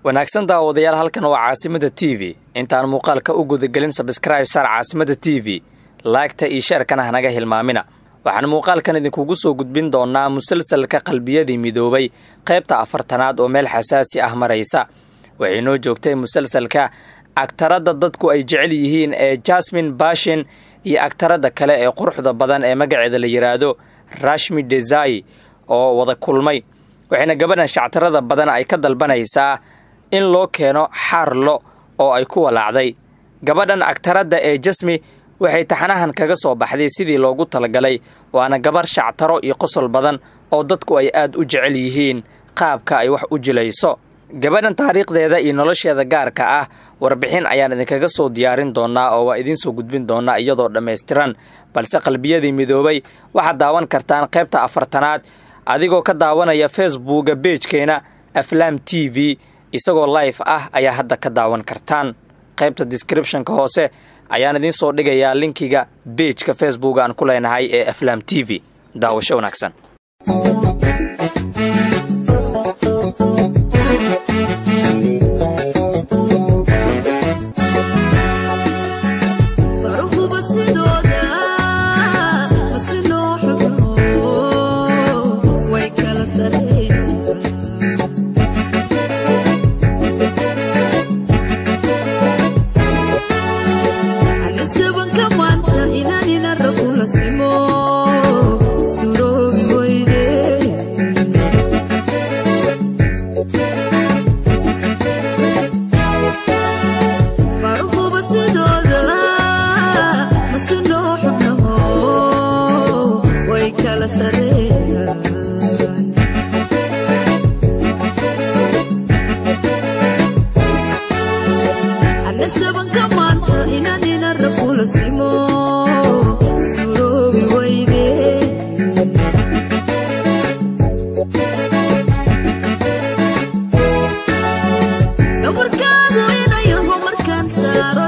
Wanaagsan daawadayaal, halkan waa Caasimada TV. Intaan muuqaalka u gudagelin, subscribe saar Caasimada TV, like-ta iyo share-kana hanaga hilmaamina. Waxaan muuqaalkan idinkugu soo gudbin doonaa musalsalka Qalbiyadii Midoobay qaybta 40aad oo meel xasaasi ah maraysa. Waxay noo joogtay musalsalka agtaradda dadku ay jecel yihiin ee Jasmin Bashin iyo agtaradda kale ee quruxda badan ee magaceeda la yidhaahdo Rashmi Desai oo wada kulmay. Waxayna gabadhan shactarada badan ay ka dalbanaysaa in loo keeno xaarlo oo ay ku walaacday. Gabadhan agtaradda ee Jasmi waxay taxanahan kaga soo baxday sidii loogu talagalay, waana gabar shactaro iyo qosol badan oo dadku ay aad u jecel yihiin qaabka ay wax u jilayso. Gabadhan taariikhdeeda iyo nolosheeda gaarka ah warbixin ayaan idinkaga soo diyaarin doonaa oo waa idiin soo gudbin doonaa iyadoo dhammaystiran. Balse Qalbiyadii Midoobay waxaad daawan kartaan qaybta 40aad adigoo ka daawanaya Facebooka page-keena Aflaam TV. Isagoo live ah ayaa hadda ka daawan kartaan. Qaybta descriptionka hoose ayaan idiin soo dhigayaa linkiga page-ka Facebook aan ku leenahay ee Aflaam TV. Daawasho wanaagsan. Faruhuba sidooda masinoo xubno way kala sareeyaan. Anisabanka maanta inaan ragula simo suroobi weyde. Faruhuba sidooda masinoo xubnaho way kala sareeyaan. Anisabanka maanta inaan ragula simo suroobi weyde. Sawirkaagu inayaho markaan saaro